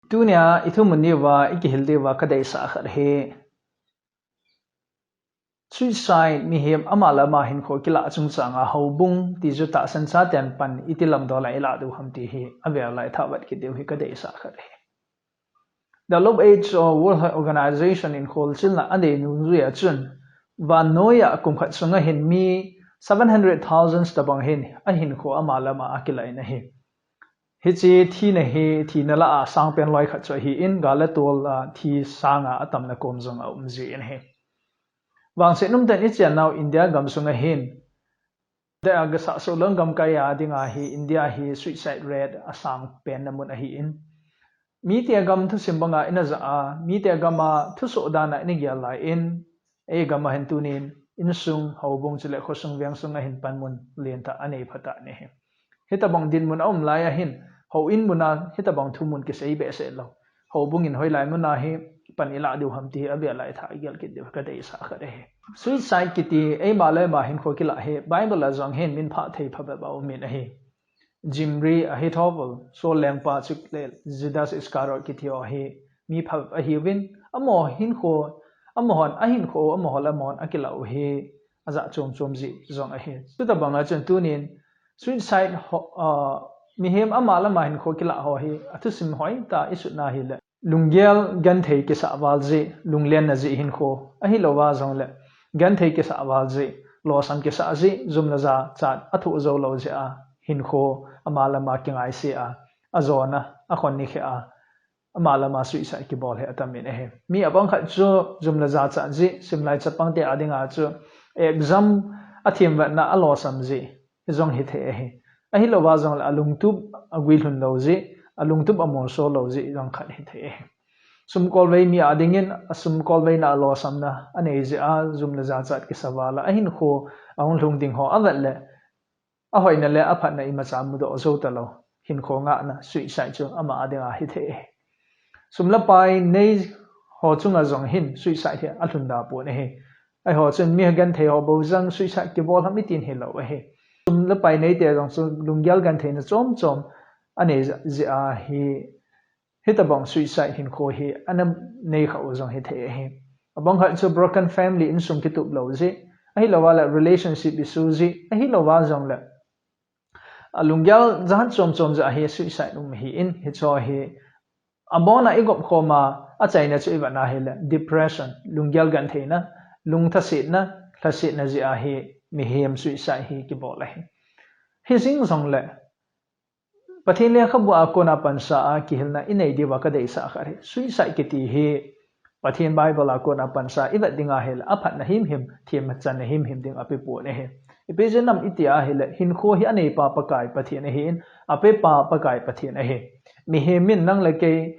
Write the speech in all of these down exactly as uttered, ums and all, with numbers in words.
Tunia i thumun diuva i kihil diuva ka deisah khat hi suicide, mihem ama le ama hinkho kilah chungchanga houbung ti chu tahsan chaten pan iti lamdol a i lah diu ham ti hi a vel lai thavat kit diu hi ka deisah khat hi. The WHO World Health Organization in kholchilna a nei nungjui a chun, vannoiya kum khat sunga hin mi seven hundred thousand tabang hin a hinkho ama le ama a kilah in ahi. Hiche thina hi thina lah a sang pen loi khat chu ahi in, gal le tol a thi sanga a tamna kom jong a um ji in ahi. Vangset umtah in i chian nau India gam sunga hin, India a gasah soh lou gamkai a dinga hi India hi suicide rate a sang penna mun ahi in, mite gam thusim banga i na ja a, mite gam a thusoh dan a i na gel lai in, ei gam a hin tunin insung, houbung chule khosung vengsung a hin panmun lentah a nei phat a ni hi. Hitabang dinmun a um lai a hin, houin mun a hitabang thumun kisei behseh lou. Houbung in hoilai mun a hi pan i lah diu ham ti hi a vel lai tha i gel kit diu ka deisah khat ahi. Suicide kiti eima le eima hinkho kilah hi Bible a jong hin min phah thei phabep a um in ahi. Zimri, Ahithophel, Saul lengpa chule Judas Iscariot kiti ho hi mi phabep ahiuvin, amaho hinkho, amahon a hinkho, amaho le amahon a kilah u hi a jat chom chom jeh jong ahi. Chutabang a chun tunin suicide ho, ah, mihem ama le ama hinkho kilah ho hi a thusim hoitah i sut na hile, lunggel genthei kisah val jeh, lunglenna jeh hinkho, ahilouva jongle genthei kisah val jeh, losam kisah jeh, jum le jachat a thoh jou lou jeh a hinkho ama le ama kingaise a, a jona, a khon ni khe a, ama le ama suicide kibol hi a tam in ahi. Mi abang khat chu jum le jachat jeh, simlai chapang te a dinga chu exam a themvetna a losam jeh jong hithei ahi. Ahilouva jongle a lungtup a guilhun lou jeh, a lungtup a molso lou jeh jong khat hithei ahi. Sumkolvei mi a dingin a sumkolveina a losamna a nei jeh a jum le jachat kisa val a, a hinkho a hung lhung ding ho a vet le a hoina le a phatna imacha mudoh jou talou, hinkho ngahna, suicide chu ama a dinga hithei ahi. Sum le pai nei ho chunga jong hin suicide hi a lhunda pon ahi. Eiho chun mi genthei ho bou jong suicide kibol ham i tin hilou ahi. Sum le pai neite jong chu lunggel gentheina chom chom a nei jeh a hi hitabang suicide hinkho hi ana nei kha u jong hithei ahi. Abang khat chu broken family, insung kitup lou jeh, ahilouva le relationship issue jeh, ahilouva jongle a lunggel jat chom chom jeh a hi suicide um ahi in, hicheho hi abon a i gop khom a, a chaina chu i vet na hile depression, lunggel gentheina, lungthasetna, lhasetna jeh a hi mihem suicide hi kibol ahi. Hijing jongle Pathen lekhabu a kona pansa a kihilna i nei diuva ka deisah khat hi, suicide kiti hi Pathen Bible a kona pansa i vet ding ahile a phatna himhim, themchanna himhim ding a pe pon ahi. Ipi jeh inem i ti ahile, hinkho hi a neipa Pakai Pathen ahi in, a pepa Pakai Pathen ahi. Mihem in nang le kei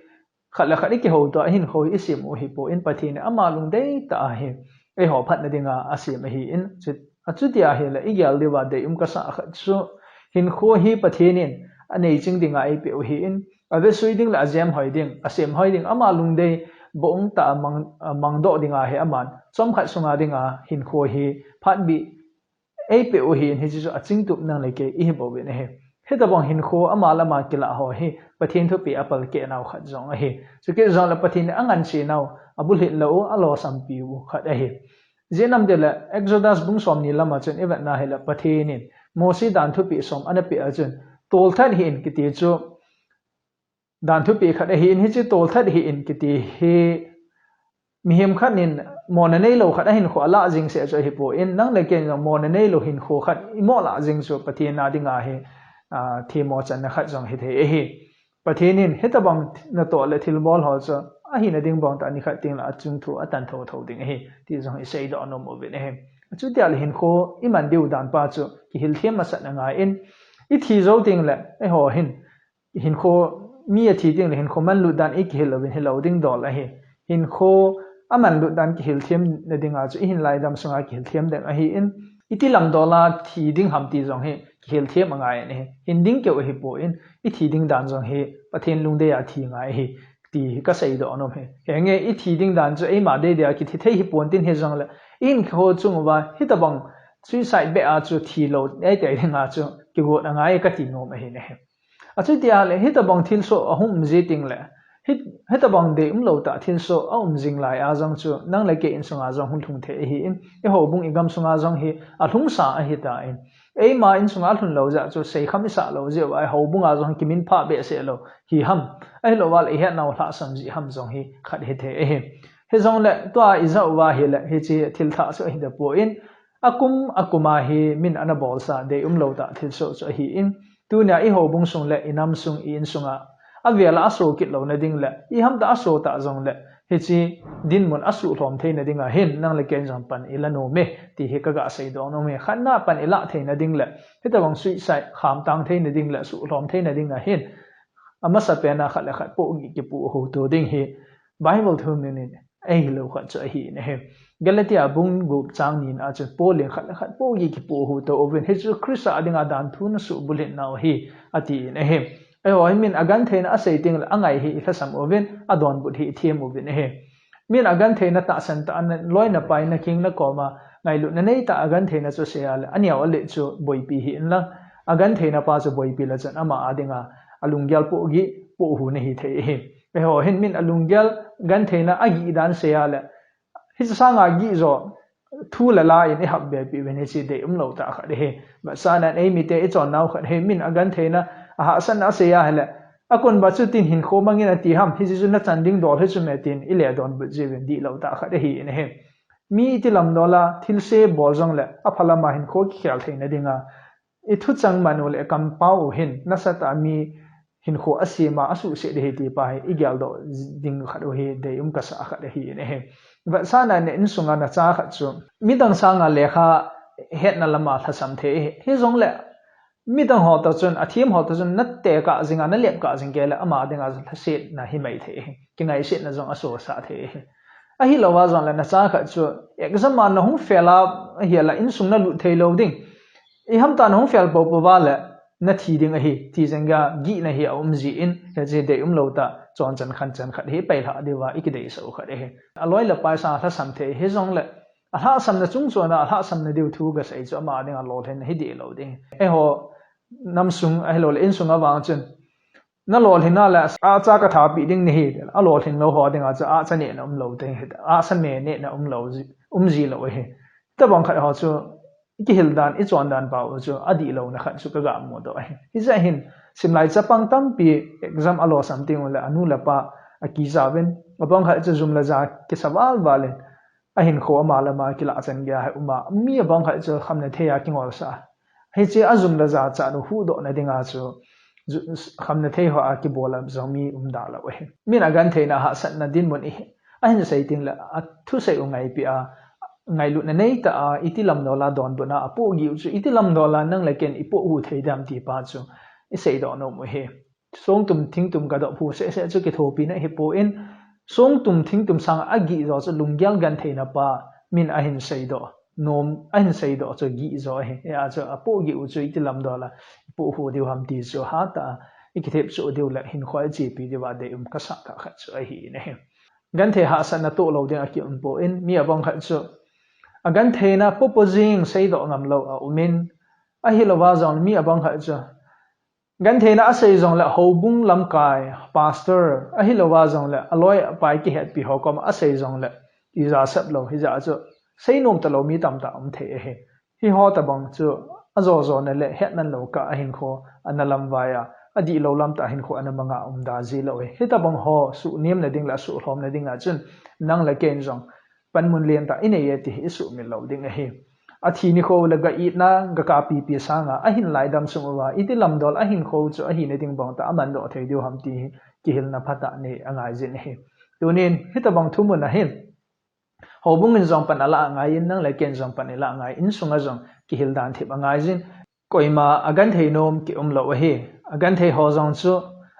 khat le khat i kihouto a hinkho hi i sem u hipon, Pathen in ama lungdei tah a hi eiho phatna dinga a sem ahi in, chu, a chuti ahile i gel diuva deium ka sah khat chu, hinkho hi Pathen in a neiching dinga eipeh u ahi in, a vesui ding le a jemhoi ding, a semhoi ding, ama lungdei bou tah a mang, a mangdoh dinga hi aman chomkhat sunga dinga hinkho hi phatbih eipeh u ahi in, hiche chu a chingtup nang le kei i hi bouvin ahi. Hitabang hinkho ama le ama kilah ho hi Pathen thupeh a palkeh nau khat jong ahi. Chukit jongle Pathen in a ngansenau, a bulhit lou u, a losampi u khat ahi. Jeh inem itile Exodus bung somni lama chun i vet na hile Pathen in Mose dan thupeh som ana peh a chun, tolthat hih in kiti chu dan thupeh khat ahi in, hiche tolthat hih in kiti hi mihem khat in mona neilou khat a hinkho a lah jing seh chu ahipon, nang le kei in mona neilou hinkho khat i mo lah jing chu Pathen a dinga hi, a, themmo channa khat jong hithei ahi. Pathen in hitabang natoh le thilbol ho chu ahina ding bang tah a nikhat teng le a chungthu a tan thotho ding ahi ti jong i seidoh nom uvin ahi. Chuti ahile hinkho i man diu dan pa chu kihilthem masat angai in, i thi jou teng le eiho hin hinkho, mi a thi teng le hinkho manlut dan i kihil louvin hilou ding dol ahi. Hinkho a manlut dan kihilthem na dinga chu i hinlai dam sunga kihilthem ding ahi in, iti lamdol a thi ding ham ti jong hi kihilthem angai in ahi. Hin ding keu ahipon, i thi ding dan jong hi Pathen lungdei a thi ngai ahi ti hi ka seidoh nom ahi. Henge i thi ding dan chu eima deidei a kithi thei hipon tin, hijongle i hinkho chung uva hitabang suicide beh a chu thilou teitei dinga chu kigot angai ka ti nom ahi ne. A chuti ahile hitabang thilsoh ahung um ji teng le Hitabang dei umlou tah thilsoh a um jing lai a jong chu nang le kei insunga jong hung lhung thei ahi in, i houbung i gam sunga jong hi alhungsa ahi ta in, eima insunga alhun lou jeh chu seikham isah lou jeh uva i houbunga jong kiminphah behseh lou hi ham, ahilou vale i hetnau lhahsam jeh ham jong hi khat hithei ahi. Hijongle tua i jah uva hile hiche thil thah chu ahi tapon, akum akum a hi min ana bolsa dei umlou tah thilsoh chu ahi in, tunia i houbung sung le i nam sung i insunga avela asoh kit louna ding le ihamtah asoh tah jongle hiche dinmun asuhlhom theina dinga hin nang le kei jong pan ila nom e ti hi kaga seidoh nom e. Khatna pan ilah theina ding le hitabang suicide khamtang theina ding le suhlhom theina dinga hin amasapen a khat le khat pohgih kipoh houto ding hi Bible thumin in eihilou khat chu ahi in ahi. Galatia bung gup chang ni na chun Paul in khat le khat pohgih kipoh houto uvin, hichu Christa dinga danthu nasuh bulhit nau ahi, ati in ahi. Eiho hi min agentheina asei teng le angai hi ilhasam uvin, adonbut hi ithem uvin ahi. Min agentheina tahsan tah a naloi napai nakheng nakoma ngailutna neitah a agentheina chu asei a le aneo ale chu boipi hih inlang, agentheina pa chu boipi le chun ama a dinga alunggel pohgih pohhu na hithei ahi. Eiho hin min alunggel gentheina agih dan sei a le hiche sanga gihjo thu le la in ihap bepi uvin, hiche dei umlou tah khat ahi. Vetsahnan eimite ichonnau khat hi min agentheina ahahsatna asei a hile, akonba chu tin hinkho mangin ati ham, hiche chu nachan ding dol hichu me tin ile donbut jiuvin dihlou tah khat ahi in ahi. Mi iti lamdol a thilse bol jongle aphalama hinkho kikhel theina dinga ithuchang man u le ikampau u hin nasatah a mi hinkho asem a asuhset ding ahi ti pa hi igeldoh ding khat u hi deium kasah khat ahi in ahi. Vetsahnan insunga nacha khat chu midang sanga lekha hetna lama lhasam thei ahi. Hijongle midang ho toh chun, athem ho toh chun natekah jinga, nalepkah jing kei le ama dinga lhasetna himai thei ahi. Kingaisetna jong asosah thei ahi. Ahilouva jongle nacha khat chu exam a nahung fail a, ahile insung nalut theilou ding, ihamtah nahung fail poupou va le nathi ding ahi ti jeng a gihna hi aum jin, hiche dei umlou tah chonchan khanchan khat hi ipeilhah diuva ikideisah u khat ahi. Aloi le apai sanga lhasam thei hijongle alhahsamna chungchona alhahsamna diu thu kasei chu ama dinga lolhinna hi dihlou ding. Eiho namsung ahiloule insunga vang chun nalolhin a le acha kathapeh ding nahi, alolhin lou ho dinga chu acha nehna umlou ding ahi, acha me nehna umlou, um jilou ahi. Hitobang khat ho chu ikihil dan, ichon dan pau chu adihlouna khat chu kaga mudoh ahi. Hijeh hin simlai chapang tampi exam alosam teng ule anu le apa akijauvin, abang khat chu jum le ja kisa valval in ahinkho ama le ama kilahchan geiya hi uma, mi abang khat chu khamna thei a kingolsah a, hiche ajum le ja chan u huhdohna dinga chu khamna thei hoa kibol a jong mi umda lou ahi. Min agentheina hahsatna dinmun ahin sei tengle athusei u ngaipeh a, ngailutna neitah a iti lamdol a donbutna apohgih u chu iti lamdol a nang le ken ipohhu thei dem ti pa chu iseidoh nom u ahi. Songtum thingtum kadop hu sehseh chu kithopina ahipon, songtum thingtum sanga agihjo chu lunggel gentheina pa min ahin seidoh nom, ahin seidoh chu gihjo ahi. Hia chu apohgih u chu iti lamdol a ipohhu diu ham ti chu hatah a ikithepchuh diu le hinkhoa ichepi diuva deium kasah kah khat chu ahin ahi. Genthei hahsatna tohlou ding akiumpon, mi abang khat chu agentheina popo jing seidoh ngamlou aumin, ahilouva jong mi abang khat chu gentheina asei jongle houbung lamkai, pastor, ahilouva jongle aloi apai kihetpi ho koma asei jongle ijasep lou, hijeh a chu seinom talou mi tamtah um thei ahi. Hiho tobang chu ajojona le hetman lou kah a hinkho ana lamvai a, adihlou lamtah a hinkho ana manga umda jilou ahi. Hitobang ho suhnemna ding le asuhlhomna dinga chun nang le ken jong panmun lentah inei e ti hi isuhmil lou ding ahi. Athi nikho le ga itna, ga kahpipi sanga ahin laidam sung uva iti lamdol a hinkho chu ahina ding bangtah amandoh thei diu ham ti hi kihilna phatah nei angaijin ahi. Tunin hitobang thumun ahin houbung in jong pan alah angaiyin, nang le ken jong pan ilah angaiyin, insunga jong kihil dan thip angaijin. Koima agenthei nom kiumlou ahi. Agenthei ho jong chu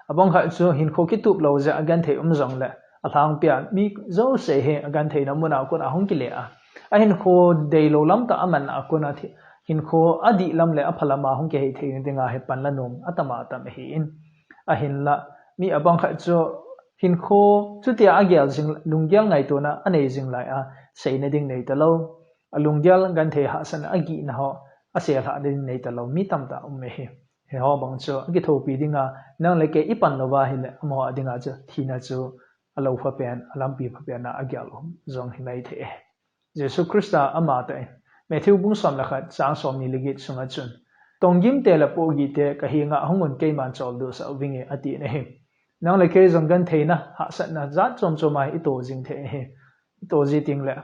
abang khat chu hinkho kitup lou jeh a agenthei um jongle alhangpia mi jouse hi agentheina muna kona hung kile a, ahinkho deilou lamtah amanna a kona hinkho adih lam le apha lama hung kihei theina dinga hi panla nom atama atam ahin, ahinla mi abang khat chu hinkho chutia agel jing, lunggel ngaitona anei jing lai a, seina ding nei talou, alunggel genthei hahsatna agihna ho aselhah ding nei talou mi tamtah um ahi. Hiho bang chu akithopi dinga, nang le kei ipan louva ahile, amaho dinga chu thina chu alou phapen, alampi phapen a agel um jong hi maithei. Jesu Christa amatah in, Matthew bung som le khat chang somni le get sunga chun, Tonggimte le pohgihte kahenga hung un, keiman choldo sah uvinge, atin ahi. Nang le kei jong gentheina, hahsatna jat chom chom a ito jing thei ahi. Ito ji tengle,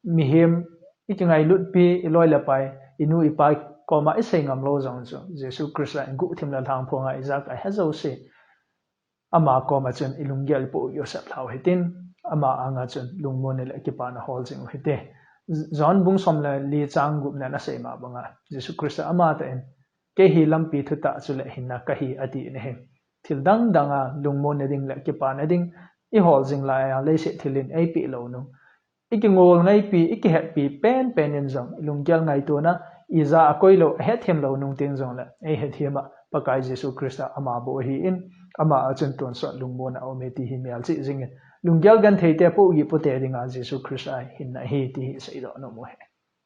mihem ikingailutpi, iloi le pai, inu ipa koma isei ngam lou jong chu, Jesu Christa in guhthim le lhangphonga ijakai he jouse, ama koma chun ilunggel ipoh u sap lhau hitin, ama anga chun lungmonna le kipana hol jing u hite. John bung som le li chang gupna in asei ma banga, Jesu Christa amatah in, Kei hi lampi, thutah chule hinna kahi, atin ahi. Thil dang danga lungmonna ding le kipana ding ihol jing laiya leiset thil in eipeh lou nung, ikingol ngeipi, ikihetpi penpen in jong, ilunggel ngaitona, ija akoi lou, ahethem lou nung teng jongle, eihethem a, Pakai Jesu Christa ama bou ahin, ama a chun tonsot lungmonna aume ti hi melchih jingin, lunggel gentheite pohgih pote dinga Jesu Christa hinna ahi ti hi seidoh nom u ahi.